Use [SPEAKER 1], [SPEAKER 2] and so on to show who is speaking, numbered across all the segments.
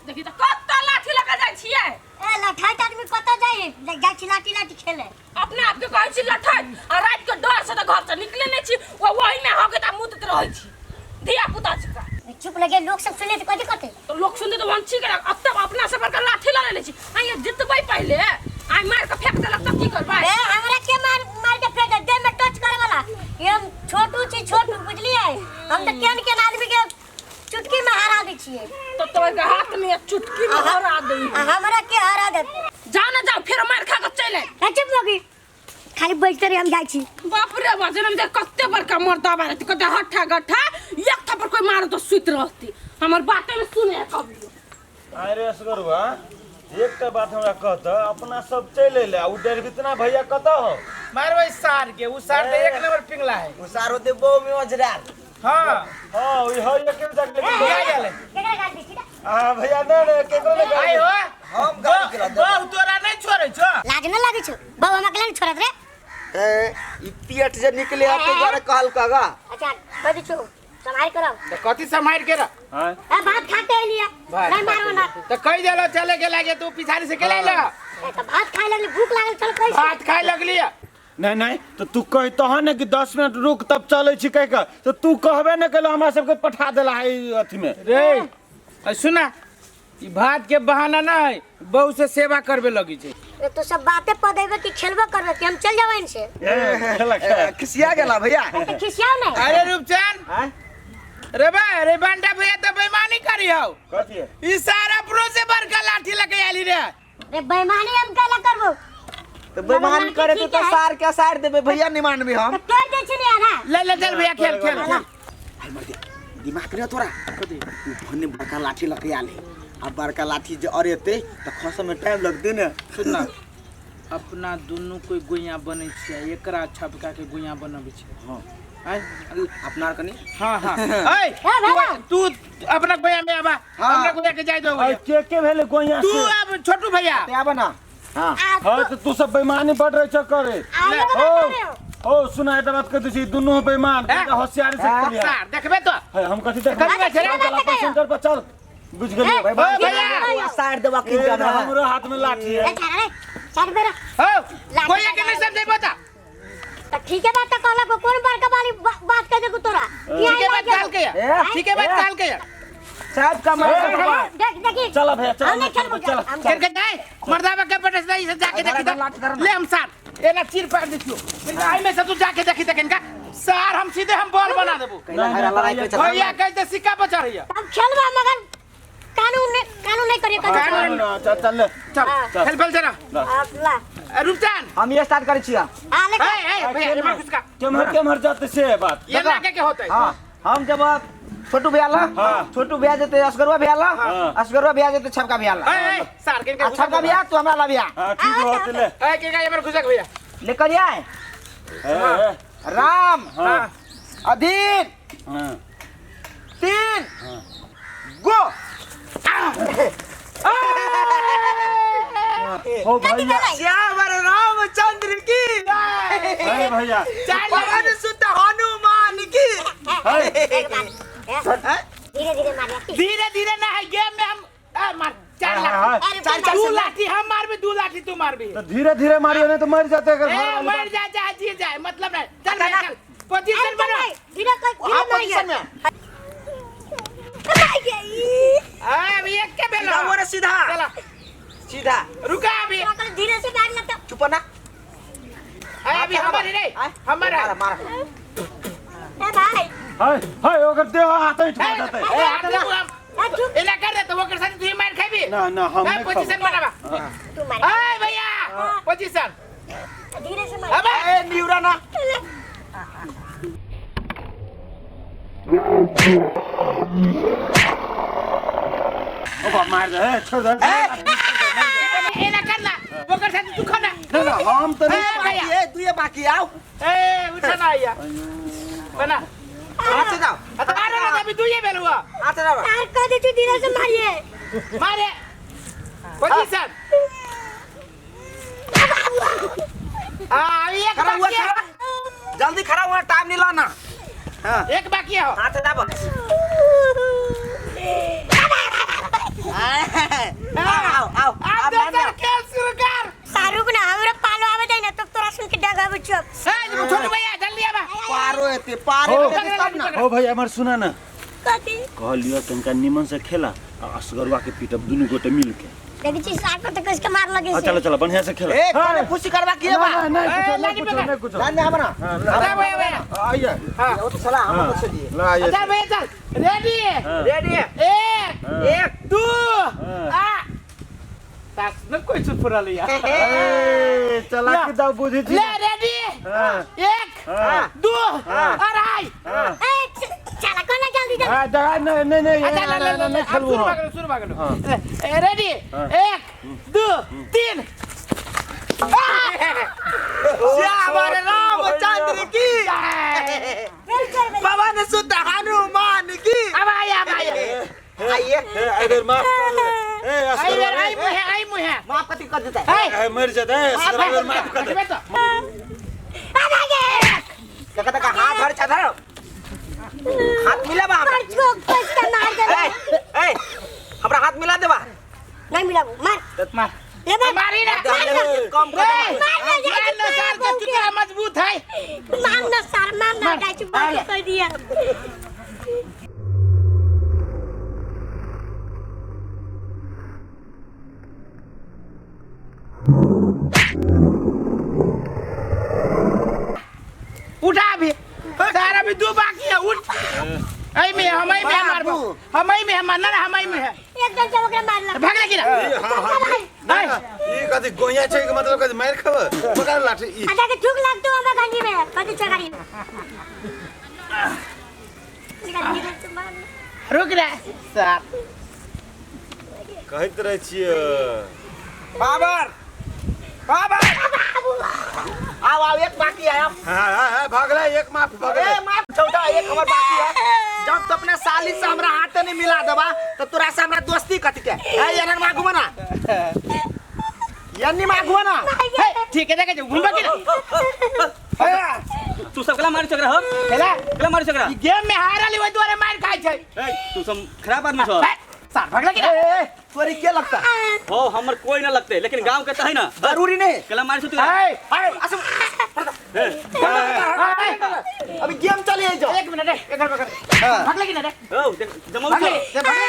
[SPEAKER 1] देखी त कत्ता लाठी लगा जाइ छियै।
[SPEAKER 2] ए लठाइत आदमी कतऽ जाइ जाइ छी लाठी लाठी खेले।
[SPEAKER 1] अपना आप के कहै छी लठाइत आ राति के डर से त घर से निकले नै छी, ओ वही में होके त मुतत रहै छी धिया पुता जकाँ।
[SPEAKER 2] चुप लगे, लोग सब सुने त कथी कहते?
[SPEAKER 1] तो लोग सुनते तो वंशी के अब तक अपना से बड़का लाठी लड़ ले छी। आ ये जितबै पहिले आ मार के फेंक देलक त की करबै?
[SPEAKER 2] ए हमरा के मार मार के फेंक दे, देह में टच करे वाला ये हम छोटू छी, छोटू बुझलिए। हम त केन केन आदमी के चुटकी में हरा दै छियै।
[SPEAKER 1] तो तोर के हाथ में एक चुटकी में हरा दे।
[SPEAKER 2] आ हमरा के हरा दे?
[SPEAKER 1] जाओ ना जाओ, फिर मार खा के चल आइ।
[SPEAKER 2] ए, चुप लगी, खाली बैठते रही, हम जाइ छी।
[SPEAKER 1] बाप रे बाप, जनम दे कते बड़का मर्दा बारे, कते हट्ठा गट्ठा, एक थप्पड़ कोई मारो तो सुति रहती। हमर बाते में सुने कभी।
[SPEAKER 3] अरे असगरुआ, एकटा बात हमरा कहत, अपना सब चलि अयलै आ उ डरबितना भैया कतऽ हो?
[SPEAKER 4] मारबै सार के, उ सार तऽ एक नंबर पिंगला है।
[SPEAKER 5] उ सार होते बहु में अजरार।
[SPEAKER 4] हाँ।
[SPEAKER 3] हाँ, उ है एके जगह लेकिन
[SPEAKER 4] भैया गेलै।
[SPEAKER 2] केकरा गाली दै छी रे?
[SPEAKER 3] आ भैया नहि नहि केकरो नहि गाली
[SPEAKER 4] आइ हो।
[SPEAKER 5] हम गाली केला देबै।
[SPEAKER 4] बहु तोरा नहि छोड़ै छौ।
[SPEAKER 2] लाज न लागै छौ? बहु हमरा केला नहि छोड़त रे?
[SPEAKER 5] ए, ई पेट जे निकले हते दुआरे कहल कगा।
[SPEAKER 2] अच्छा कह दै छौ सम्हारि करब।
[SPEAKER 4] तऽ कथी सम्हारि के रह?
[SPEAKER 3] हाँ।
[SPEAKER 2] ए भात खाते एलिए, नहीं मारो ना।
[SPEAKER 4] तऽ कहि देलो चले के लागे, तू पिछाड़ी से केला अइलो?
[SPEAKER 2] ए, तऽ भात खाए लगली, भूख लागल चल कहि।
[SPEAKER 4] भात खाए लगली।
[SPEAKER 3] नहीं नहीं तो तू कह तहन ने कि 10 मिनट रुक तब चलै छी कहि के, तो तू कहबे ने केलो, हमरा सबके पठा देला है अथी में।
[SPEAKER 4] रे आ सुना, ई भात के बहाना ना है, बहू से सेवा करबे लगी छै।
[SPEAKER 2] ए, तो सब बाते पदेबे कि खेलबो करबे कि हम चल जाबै से?
[SPEAKER 3] ए, खेला, खेला।
[SPEAKER 5] ए, खिसिया गेला भैया।
[SPEAKER 2] ए, तऽ खिसियाउ नहीं।
[SPEAKER 4] अरे रूपचंद, रे बा, रे बंटा भैया तो बेईमानी करी हौ।
[SPEAKER 3] कथी है?
[SPEAKER 4] ई सारा प्रो से बड़का लाठी लगे आली रे।
[SPEAKER 2] रे बेईमानी हम काला करबो?
[SPEAKER 5] तो बेईमानी
[SPEAKER 2] लाठी
[SPEAKER 5] करे तो
[SPEAKER 2] ठीक
[SPEAKER 5] तो
[SPEAKER 2] है।
[SPEAKER 5] सार के सार देबे भैया, नहीं मानबे हम।
[SPEAKER 2] तऽ तोड़ दै छी ने आधा।
[SPEAKER 4] ले ले चल भैया, खेल खेल खेल।
[SPEAKER 5] हाय मर दे, दिमाग रे तोरा कथी? उ भने बड़का लाठी लके आले, आ बड़का लाठी जे अरेते त खसे में टाइम लगते ने।
[SPEAKER 4] सुन ना, अपना दुनू कोई गुइया बनै छियै, एकरा छपका के गुइया बनबै छै।
[SPEAKER 5] हाँ।
[SPEAKER 4] आय
[SPEAKER 5] अपना आर कनी।
[SPEAKER 4] हाँ हाँ। ऐ,
[SPEAKER 2] ए, भैया।
[SPEAKER 4] तू अपना गोया में आबा,
[SPEAKER 5] हाँ।
[SPEAKER 4] हमरा गोया के जाय दो।
[SPEAKER 3] अरे के के भेलै गोइया
[SPEAKER 4] तू
[SPEAKER 3] से?
[SPEAKER 4] अब छोटू भैया।
[SPEAKER 5] ते आबा ना। हाँ।
[SPEAKER 2] आ
[SPEAKER 3] हाँ तो तू सब बेईमानी बढ़ रहे छ करे।
[SPEAKER 2] आ लोग
[SPEAKER 3] ओ,
[SPEAKER 2] बात करे हो।
[SPEAKER 3] ओ सुना एक बात कहते छी, दुनू बेईमान,
[SPEAKER 4] हैं?
[SPEAKER 3] होशियारी से खेलिया।
[SPEAKER 4] सार देखबे तो।
[SPEAKER 3] है, हम कथी देखबै?
[SPEAKER 4] कथी देखबै?
[SPEAKER 3] चल, अपन सेंटर पर चल। बुझ गेलियै भाई।
[SPEAKER 4] ओ भैया।
[SPEAKER 5] ओ सार देबा की
[SPEAKER 3] ए,
[SPEAKER 5] जाना।
[SPEAKER 3] हमरो हाथ में लाठी है।
[SPEAKER 2] ए, छाड़ा रे, छाड़ बेरा।
[SPEAKER 4] हो गोया के नहीं समझे बता।
[SPEAKER 2] तऽ ठीके बात तऽ कहलक, कोन बड़का वाली बात कह देखू तोरा।
[SPEAKER 4] ठीक है बात काल के, ठीक है बात काल के।
[SPEAKER 5] साहब का मार।
[SPEAKER 2] देख देखी।
[SPEAKER 3] चल भैया, चल,
[SPEAKER 2] हम नहीं खेलबो,
[SPEAKER 3] चल,
[SPEAKER 2] हम
[SPEAKER 4] खेल के जाए मर्दावा के पटस नहीं से जाके देखी
[SPEAKER 5] लाठी
[SPEAKER 4] त ले हम सार एना चीर पाड़ दियो इनका आई में से तू जाके देखी तक इनका सार हम सीधे हम बॉल बना देबो।
[SPEAKER 5] कैला हरा लड़ाई के चल।
[SPEAKER 4] भैया कहते सिक्का बचा रही है।
[SPEAKER 2] हम खेलबा मगर कानून नहीं, कानून नहीं करिए, कानून।
[SPEAKER 4] कानून।
[SPEAKER 3] चल चल ले।
[SPEAKER 4] चल
[SPEAKER 2] हाँ।
[SPEAKER 4] खेल फल जरा।
[SPEAKER 2] आप ला।
[SPEAKER 4] रूपचान
[SPEAKER 5] हम ये स्टार्ट करै छियै।
[SPEAKER 2] आ ले।
[SPEAKER 4] ए ए भैया एमहर घुसका।
[SPEAKER 3] केम्हर केम्हर जाते से बात।
[SPEAKER 4] ये ना के के होते?
[SPEAKER 5] हाँ, हम जब छोटू भैया ला,
[SPEAKER 3] हाँ।
[SPEAKER 5] छोटू भैया जेते असगरुआ भैया ला,
[SPEAKER 3] हाँ।
[SPEAKER 5] असगरुआ भैया जेते छपका भैया ला।
[SPEAKER 4] ए ए सार के
[SPEAKER 5] आ छपका भैया तू हमरा ला भैया।
[SPEAKER 3] हाँ ठीक होते ले।
[SPEAKER 4] ए के का एमहर घुसक भैया।
[SPEAKER 5] लेकर आए।
[SPEAKER 3] ए, ए,
[SPEAKER 5] राम।
[SPEAKER 3] हाँ।
[SPEAKER 5] अधीन।
[SPEAKER 3] हाँ।
[SPEAKER 5] 3 गो।
[SPEAKER 3] हो भैया।
[SPEAKER 5] श्याम रामचंद्र की।
[SPEAKER 3] अरे भैया।
[SPEAKER 5] पवन सुत हनुमान की।
[SPEAKER 2] एक बार, ए, धीरे धीरे मारिया।
[SPEAKER 4] धीरे धीरे ना है गेम में हम ए, मार 4
[SPEAKER 3] हाँ,
[SPEAKER 4] लाठी।
[SPEAKER 3] हाँ।
[SPEAKER 2] अरे
[SPEAKER 5] चार,
[SPEAKER 2] चार,
[SPEAKER 4] 2 लाठी हम मारबे, 2 लाठी तू मारबी।
[SPEAKER 3] तो धीरे धीरे मारियो नहीं तो मर जाते अगर
[SPEAKER 4] ए
[SPEAKER 3] घर वाले
[SPEAKER 4] मर जा चाहे जी जाए मतलब नहीं। चल भैया चल पोजीशन बना।
[SPEAKER 2] धीरे कर, धीरे
[SPEAKER 5] हाँ,
[SPEAKER 2] मारिए।
[SPEAKER 5] पोजीशन में।
[SPEAKER 4] ए अभी एक के बेलो।
[SPEAKER 5] सीधा हुआ रे, सीधा।
[SPEAKER 4] चला।
[SPEAKER 5] सीधा।
[SPEAKER 4] रुका अभी।
[SPEAKER 2] धीरे से मार लगता।
[SPEAKER 5] चुप ना।
[SPEAKER 4] ए अभी हमारे रे, हमारे।
[SPEAKER 5] मारा मारा।
[SPEAKER 2] ए भाई।
[SPEAKER 3] हाय हाय ओकर देह हाथ ही ठुका देते।
[SPEAKER 4] ए हाथ नहीं हम।
[SPEAKER 2] ए चुप।
[SPEAKER 4] एना कर दे तो ओकर साथ तू ही मार खाबी।
[SPEAKER 3] ना ना हम
[SPEAKER 4] ए
[SPEAKER 3] नहीं
[SPEAKER 4] पोजीशन
[SPEAKER 3] खाबो।
[SPEAKER 4] बनाबा।
[SPEAKER 2] तू मार।
[SPEAKER 4] ए भैया पोजीशन।
[SPEAKER 2] धीरे से मार।
[SPEAKER 4] अबे
[SPEAKER 5] ए निउरा ना।
[SPEAKER 3] ओ बाप मार दे, ए, छोड़ दे।
[SPEAKER 4] एना कर ना ओकर साथ तू खा ना।
[SPEAKER 3] ना ना हम तो नहीं।
[SPEAKER 4] ए भैया।
[SPEAKER 5] ए दुए बाकी आओ।
[SPEAKER 4] ए उठा ना भैया बना।
[SPEAKER 5] हाथ से जाओ।
[SPEAKER 4] अरे ना अभी दुए बेल हुआ।
[SPEAKER 5] हाथ से जाओ।
[SPEAKER 2] तार कर दे तू, धीरे से मारिए।
[SPEAKER 4] मारे पोजीशन। आ अभी एक
[SPEAKER 5] खड़ा हुआ,
[SPEAKER 4] बाकी है।
[SPEAKER 5] खड़ा। जल्दी खड़ा हुआ, टाइम नहीं लाना। हाँ।
[SPEAKER 4] एक बाकी है।
[SPEAKER 5] हाथ से दाबो।
[SPEAKER 3] भैया हमर सुना ना।
[SPEAKER 2] कथी?
[SPEAKER 3] कहलियो तनका निमन से खेला आ असगरुआ के पीटब दुनू गोटे मिल के।
[SPEAKER 2] देखै छी सार पर तऽ कसके मार लगे
[SPEAKER 3] हाँ
[SPEAKER 2] से।
[SPEAKER 3] चलो चलो बढ़िया से खेला।
[SPEAKER 5] ए कने फुसी करबा की बा?
[SPEAKER 3] नहीं
[SPEAKER 4] ए,
[SPEAKER 3] कुछ
[SPEAKER 4] लागी
[SPEAKER 3] नहीं कुछ
[SPEAKER 4] पकड़।
[SPEAKER 3] नहीं कुछ।
[SPEAKER 5] ना ना हमरा
[SPEAKER 4] चल भैया भैया।
[SPEAKER 3] आइए।
[SPEAKER 4] हाँ
[SPEAKER 5] वो तो साला हम तो चलिए।
[SPEAKER 3] ला आइए।
[SPEAKER 4] चल भैया चल। रेडी?
[SPEAKER 5] रेडी।
[SPEAKER 4] एक,
[SPEAKER 5] एक,
[SPEAKER 4] दू,
[SPEAKER 3] हाँ।
[SPEAKER 4] आ सास न कोई चुप रहल या।
[SPEAKER 3] ए, चला के दाव बुझी छी।
[SPEAKER 4] ले रेडी?
[SPEAKER 3] हाँ।
[SPEAKER 4] एक,
[SPEAKER 3] हाँ।
[SPEAKER 4] दू,
[SPEAKER 3] हाँ।
[SPEAKER 4] अढ़ाई।
[SPEAKER 3] हाँ।
[SPEAKER 2] ए, चला कोना जल्दी जल्दी।
[SPEAKER 3] हाँ, दगा नहीं नहीं नहीं
[SPEAKER 4] अच्छा, ले, ले, ले,
[SPEAKER 3] नहीं
[SPEAKER 4] अब
[SPEAKER 3] खेलबो
[SPEAKER 4] शुरू
[SPEAKER 3] हम।
[SPEAKER 4] भागलो, शुरू भागलो।
[SPEAKER 3] हाँ।
[SPEAKER 4] ए, रेडी?
[SPEAKER 3] हाँ।
[SPEAKER 4] एक, दू, तीन।
[SPEAKER 5] श्याम रामचंद्र की, पवन सुत हनुमान की।
[SPEAKER 4] अब आइए, अब आइए।
[SPEAKER 5] आइए।
[SPEAKER 3] ए, इधर माफ कर दे। ए,
[SPEAKER 4] आई
[SPEAKER 3] असगरुआ
[SPEAKER 4] आई
[SPEAKER 3] रे।
[SPEAKER 4] मुहे, आई मुहे।
[SPEAKER 5] माफ कथी कर देता है?
[SPEAKER 4] ए,
[SPEAKER 3] ए, मर जाता है, असगरुआ रे, माफ कर दे।
[SPEAKER 4] हटबे तो।
[SPEAKER 5] कका तका हाथ धर छा धर, हाथ मिला बा हमरा।
[SPEAKER 2] पर चोक कसके मार दे।
[SPEAKER 5] ए ए हमरा हाथ मिला देबा।
[SPEAKER 2] नहीं मिलाबू, मार।
[SPEAKER 4] मार।
[SPEAKER 2] ले मार।
[SPEAKER 4] मारी ना।
[SPEAKER 5] कम कर
[SPEAKER 4] ए,
[SPEAKER 5] दे।
[SPEAKER 2] मार ना,
[SPEAKER 4] मार ना, सार के चुतरा मजबूत है।
[SPEAKER 2] मार ना सार, मार ना,
[SPEAKER 4] मार।
[SPEAKER 2] गाय चुप कर दिया।
[SPEAKER 4] उठा अभी सारा अभी दो बाकी है, उठ। ऐ में हम, ऐ में मारबो, हम ऐ में हम ना, हम ऐ में है।
[SPEAKER 2] एकदम से ओकरा मारला।
[SPEAKER 4] भाग ले किना।
[SPEAKER 3] हाँ, हाँ।
[SPEAKER 4] ऐ,
[SPEAKER 3] ई कथी गोइया छै के मतलब कथी मार खेबै? पकड़ लाठी ई।
[SPEAKER 2] अच्छा के थूक लागतो हमरा गंजी में, कथी चगारी।
[SPEAKER 4] रुक रे सार।
[SPEAKER 3] कहैत रहै छियै।
[SPEAKER 5] बाबर बाबर आओ आओ, एक बाकी है अब।
[SPEAKER 3] हाँ हाँ हाँ भागलै, एक माफ भगलै।
[SPEAKER 5] ए माफ चौथा एक हमर बाकी है। जब तो अपने साली से हमरा हाथ नहीं मिला देबा तो तोरा से हमरा दोस्ती कथी के? ए एनन मागुबा ना, यन्नी मागुबा ना।
[SPEAKER 4] हे, ठीक है, देखे घूमबा किना।
[SPEAKER 6] तू सब कला मारी सकरा हो?
[SPEAKER 4] खेला।
[SPEAKER 6] कला मारी सकरा?
[SPEAKER 4] ई गेम में हारली ओइ दुआरे मार खाइ छै।
[SPEAKER 6] ए, तू सब खराब आदमी छो।
[SPEAKER 4] ए, सार भाग ले किना।
[SPEAKER 5] ए ए तोरी के लगता?
[SPEAKER 6] हो हमर कोई ना लगते, लेकिन गांव के त है ना।
[SPEAKER 5] जरूरी नहीं।
[SPEAKER 6] कला मारी तू।
[SPEAKER 4] ए,
[SPEAKER 5] अरे असम
[SPEAKER 6] ए,
[SPEAKER 4] ए,
[SPEAKER 5] अभी गेम चली है जो।
[SPEAKER 4] एक मिनट रे, एकर पकड़। भाग ले किना रे।
[SPEAKER 6] ओ देख जमाउ
[SPEAKER 4] भाग ले,
[SPEAKER 6] छो।
[SPEAKER 4] दे, भाग ले।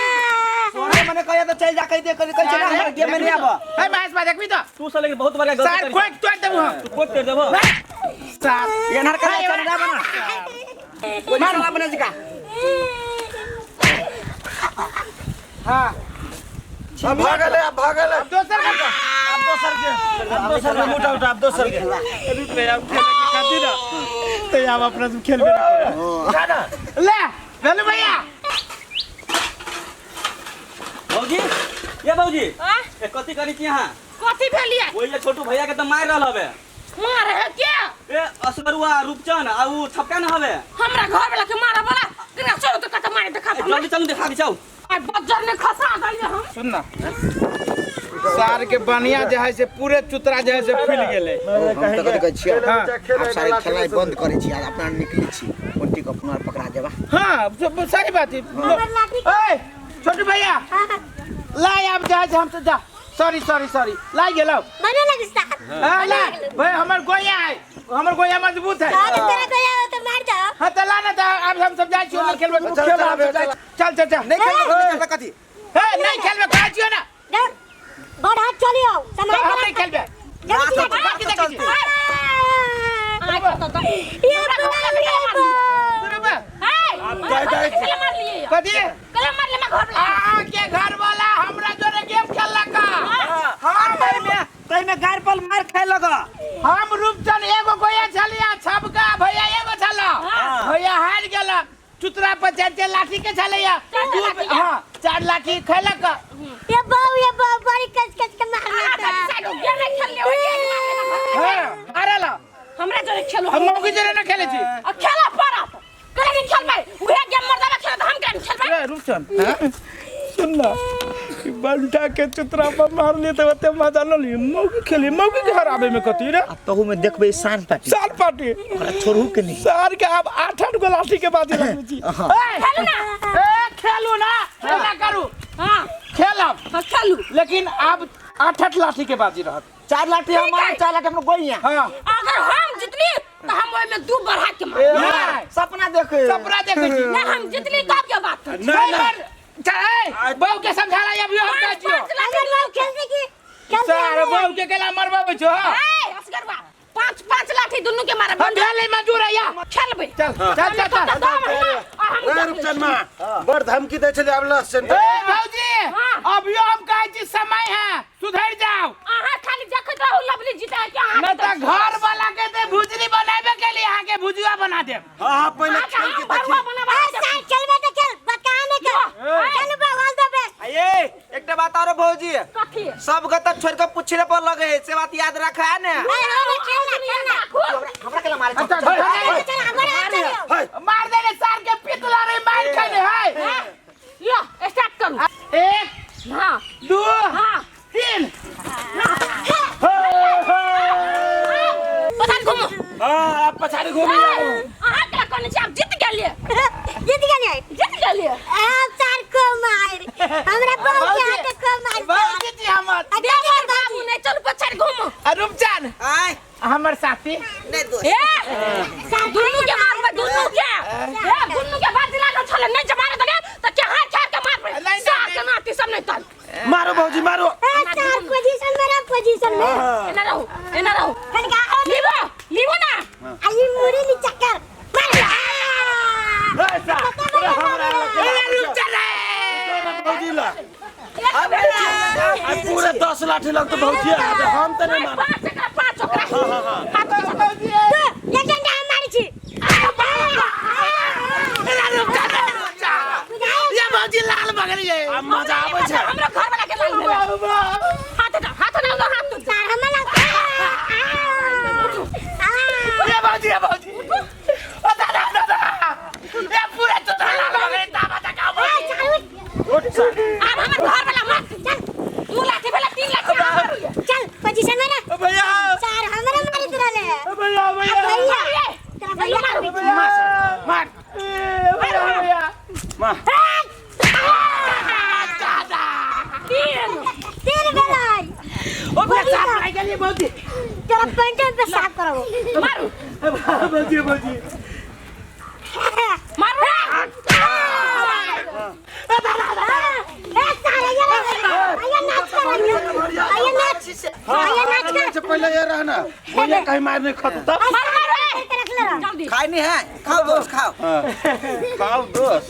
[SPEAKER 5] तोरे मने कहिया तो चल जा, कहि दे कहि कहि चला हमरा गेम में नहीं आबा।
[SPEAKER 4] ए महेश भाई देखबी तो।
[SPEAKER 6] तू सब लेकिन बहुत बड़ा गलती
[SPEAKER 4] सार
[SPEAKER 6] करी।
[SPEAKER 4] कोई तोड़ देबू हम।
[SPEAKER 6] तू कोट कर देबो।
[SPEAKER 4] सार
[SPEAKER 5] एनहर कर चल ना बना। कोई साला बना जी का।
[SPEAKER 4] हां
[SPEAKER 3] अब भागलै, अब भागलै।
[SPEAKER 4] दोसर कर।
[SPEAKER 3] अब दोसर के, अब दोसर के उठा उठा, अब दोसर के।
[SPEAKER 4] रुक रे, अब खेले के खातिर ना। तो अब अपना सब खेलबे ना करू।
[SPEAKER 3] उठा ना।
[SPEAKER 4] ले वेलू भैया।
[SPEAKER 6] भौजी, ये भौजी।
[SPEAKER 1] आ?
[SPEAKER 6] ए कथी करी छी अहाँ?
[SPEAKER 1] कथी भेलियै?
[SPEAKER 6] ओइ जे छोटू भैया के त मार रहल हबे।
[SPEAKER 1] मारे है के?
[SPEAKER 6] ए असगरुआ रूपचन आ उ छपका न हबे।
[SPEAKER 1] हमरा घर वाला के मारे वाला कना चलो तो कत मारे देखा।
[SPEAKER 6] ए, जल्दी चलू देखा के जाऊ।
[SPEAKER 1] आ बज्जर ने खसा देलियै हम।
[SPEAKER 4] सुन ना, सार के बनिया जे है से पूरे चुतरा जे है से फूल गेलै।
[SPEAKER 5] हम तऽ कथी कहै छियै?
[SPEAKER 4] हाँ।
[SPEAKER 5] आब सारे खेलाइ बंद करै छी, आब अपना निकलै छी, कोन्टी के अपना पकड़ा जेबा।
[SPEAKER 4] हाँ सही बात है।
[SPEAKER 2] हमर लाठी।
[SPEAKER 4] ए छोटू भैया
[SPEAKER 2] हाँ,
[SPEAKER 4] ला आब जे है से हम तो जा, सॉरी सॉरी सॉरी, ला गेलौ।
[SPEAKER 2] बने लगी सार।
[SPEAKER 4] हाँ ला भाई, हमर गोया है, हमर गोया मजबूत है।
[SPEAKER 2] हाँ, तो तेरा गोया हो तो मार जाओ।
[SPEAKER 4] हाँ तो ला ना, तो अब हम सब जाइ छियो ना खेलबै।
[SPEAKER 3] चल,
[SPEAKER 4] खेल,
[SPEAKER 3] चल,
[SPEAKER 4] हम सब जाइ। चल चल चल।
[SPEAKER 5] नहीं खेलबै तो नहीं कथी?
[SPEAKER 4] हे नहीं खेलबै कहै छियो ना।
[SPEAKER 2] जा, बड़ हाथ चलियो, संभाल
[SPEAKER 4] हम
[SPEAKER 2] के
[SPEAKER 4] नहीं खेलबै।
[SPEAKER 2] जल्दी
[SPEAKER 5] बात
[SPEAKER 2] चला।
[SPEAKER 4] बाकी देखै छी।
[SPEAKER 1] आइ कत त
[SPEAKER 2] ये बाप रे बाप।
[SPEAKER 4] सुनू बा,
[SPEAKER 1] ए, हमरा घर वाला के कला मार लिए।
[SPEAKER 4] कथी?
[SPEAKER 1] कला मार ले घर वाला।
[SPEAKER 4] आ के घर वाला हमरा जोरे गेम खेललक।
[SPEAKER 5] हां तई में गार पर मार खाए लगा।
[SPEAKER 4] हम रूपचन एगो गोया छलिया, छबका भैया एगो छल। भैया हार गेल। चुतरा पर चार चार लाठी के छलैया।
[SPEAKER 1] चार
[SPEAKER 4] दू
[SPEAKER 1] लाठी के?
[SPEAKER 4] हाँ चार लाठी खैलक।
[SPEAKER 2] ये बाप, ये बाप, बड़ी कस कस के मार
[SPEAKER 1] आ
[SPEAKER 2] लेता।
[SPEAKER 1] तनी साइड गेम नहीं खेलले ओइ गेम मार ले घर वाला।
[SPEAKER 4] हाँ हारल।
[SPEAKER 1] हमरा जोरे खेलो।
[SPEAKER 4] हम मौगी जोरे न खेले छी।
[SPEAKER 1] आ खेला पड़त। कला नहीं खेलबै, उहे गेम मर्दावा खेलत, हम केना खेलबै?
[SPEAKER 4] ए रूपचन सुन ना, ई बंटा के चुतरा पर मार लिए तो ओते मजा न ली। मौगी खेली, मौगी के हराबे में कथी रे?
[SPEAKER 5] आ तहु में देखबै साँझ पाटी।
[SPEAKER 4] साल पाटी
[SPEAKER 5] ओकरा छोड़ू के नहीं।
[SPEAKER 4] सार के अब आठ आठ गो लाठी के बाजी लगबै छी। ए
[SPEAKER 1] खेलू ना।
[SPEAKER 4] ए खेलू ना, खेला करू।
[SPEAKER 1] हां
[SPEAKER 4] खेलब।
[SPEAKER 1] हां खेलू।
[SPEAKER 4] लेकिन अब आठ आठ लाठी के बाजी रहत।
[SPEAKER 5] चार लाठी हमार, चार लाठी हम गोइया।
[SPEAKER 4] हाँ
[SPEAKER 1] अगर हम जितली तो हम ओइ में दू बढ़ा के मारब।
[SPEAKER 5] सपना देखे।
[SPEAKER 4] सपना देखे छी।
[SPEAKER 1] ना हम जितली तब के बात।
[SPEAKER 3] नहीं नहीं
[SPEAKER 4] चल बहू के समझाला अभी हम
[SPEAKER 1] पाँच
[SPEAKER 4] कहै छियो।
[SPEAKER 1] पाँच लाठी
[SPEAKER 2] अगर लोग खेलते की खेलते
[SPEAKER 4] सर बहू के केला मरबाबै छो।
[SPEAKER 1] ए असगरवा पाँच पाँच लाठी दुनू के मारब।
[SPEAKER 4] हम भेलै मंजूर है या।
[SPEAKER 1] खेलबै।
[SPEAKER 4] चल चल चल चल।
[SPEAKER 1] दो महीना आ हम
[SPEAKER 3] ए रूपचंद माँ बड़ धमकी दै छलै आब लस
[SPEAKER 4] ए भौजी
[SPEAKER 1] हाँ।
[SPEAKER 4] अभियो हम कहै छी समय है सुधरि जाओ।
[SPEAKER 1] अहाँ खाली देखैत रहू लवली जीता के अहाँ
[SPEAKER 4] न तऽ घर वाला के ते भुजरी बनाबे के लिए अहाँ के भुजिया बना देब।
[SPEAKER 3] हां हां पहिले
[SPEAKER 1] अहाँ
[SPEAKER 3] खेल के
[SPEAKER 1] हम भरुआ
[SPEAKER 3] देखी।
[SPEAKER 1] बनाबा
[SPEAKER 2] ए सार खेलबे तऽ खेल बता नहीं कर चल बा ऑल द बेस्ट।
[SPEAKER 5] ये एकटा बात आरो भौजी
[SPEAKER 1] कथी
[SPEAKER 5] सब गत छोड़ के पुछले पर लगे है से बात याद रखा है ने।
[SPEAKER 2] ए हमरा खेलना खेलना।
[SPEAKER 5] हमरा केला मारे
[SPEAKER 4] अच्छा,
[SPEAKER 5] छौ?
[SPEAKER 4] चल,
[SPEAKER 2] चल हमरा चल।
[SPEAKER 3] हाय
[SPEAKER 4] मार दे रे सार के पितला रे मार खैले है।
[SPEAKER 1] लो स्टार्ट करू।
[SPEAKER 4] 1
[SPEAKER 1] हां
[SPEAKER 4] 2
[SPEAKER 1] हां
[SPEAKER 4] 3।
[SPEAKER 1] पछाड़ी घुमू।
[SPEAKER 3] हां आप पछाड़ी घूमी जाओ।
[SPEAKER 1] अहाँ के कोन छी आप जीत गेलिए।
[SPEAKER 2] जीत गेलिए।
[SPEAKER 1] जीत गेलिए।
[SPEAKER 2] अब सार को मार हमरा बहू के हाथ को मार।
[SPEAKER 4] भौजी जी हमर
[SPEAKER 1] देवर बाबू नहीं चलू पछाड़ी घुमू।
[SPEAKER 4] आ रूपचंद
[SPEAKER 5] आय
[SPEAKER 4] हमर साथी
[SPEAKER 5] नहीं दोस्त
[SPEAKER 1] ए दुनू के मारबै दुनू के। ए दुनू के बात लागल छले नहीं जे मारे देले त के हाथ छाड़ के मारबै।
[SPEAKER 4] नहीं,
[SPEAKER 1] सार के नाती सब नहीं तल।
[SPEAKER 3] मारो भौजी मारो।
[SPEAKER 2] ए सार पोजीशन में रह पोजीशन में।
[SPEAKER 1] एना रहू एना रहू।
[SPEAKER 2] कनका
[SPEAKER 1] लीबो लीबो ना।
[SPEAKER 2] आई मुरी नी चक्कर मार।
[SPEAKER 3] ए सा हमरा
[SPEAKER 4] ए रूपचंद रे।
[SPEAKER 3] भौजी ला आ पूरे 10 लाठी लग तो भौजी आ हम त नहीं मार।
[SPEAKER 1] पाँच एकरा पाँच ओकरा।
[SPEAKER 3] हां हां
[SPEAKER 1] हाथ के
[SPEAKER 4] भौजी
[SPEAKER 2] तू ये डंडा हम मारी छी।
[SPEAKER 4] ए रूपचंद रे, रूपचंद ये भौजी लाल बगलिए।
[SPEAKER 3] आ मजा आबै छै।
[SPEAKER 1] हमरा घर वाला के लाल भेलै। हाथ हटा हाथ ना लो हाथ।
[SPEAKER 2] सार हमरा लग।
[SPEAKER 4] ये भौजी ये भौजी ओ दादा दादा ये पूरा चुतरा लाल बगलिए ताबा तका भौजी।
[SPEAKER 3] उठ सा
[SPEAKER 1] आब हमर घर वाला मार चल। 2 लाठी भेलै 3 लाठी अहाँ मारू।
[SPEAKER 2] चल पोजीशन में रह।
[SPEAKER 4] भैया
[SPEAKER 2] सार हमरा मारत रहले।
[SPEAKER 4] भैया भैया
[SPEAKER 2] भैया तेरा भैया
[SPEAKER 1] मारू।
[SPEAKER 4] मार ए भैया भैया
[SPEAKER 3] मां
[SPEAKER 4] दादा
[SPEAKER 1] 3
[SPEAKER 2] तीन भेलै।
[SPEAKER 4] ओ भैया साफ लागि गेलिए भौजी।
[SPEAKER 2] तेरा पेंट पे साफ करबो।
[SPEAKER 1] मारू
[SPEAKER 4] भौजी भौजी
[SPEAKER 1] मारू।
[SPEAKER 2] ए सार ये ये नाच कर ये नाच ये नाच कर।
[SPEAKER 3] से पहले ये रहना भैया कहीं मार नहीं खत तब।
[SPEAKER 1] मार मार
[SPEAKER 2] रख ले।
[SPEAKER 1] जल्दी
[SPEAKER 5] खाई नहीं है खाओ दोस्त खाओ।
[SPEAKER 3] खाओ दोस्त।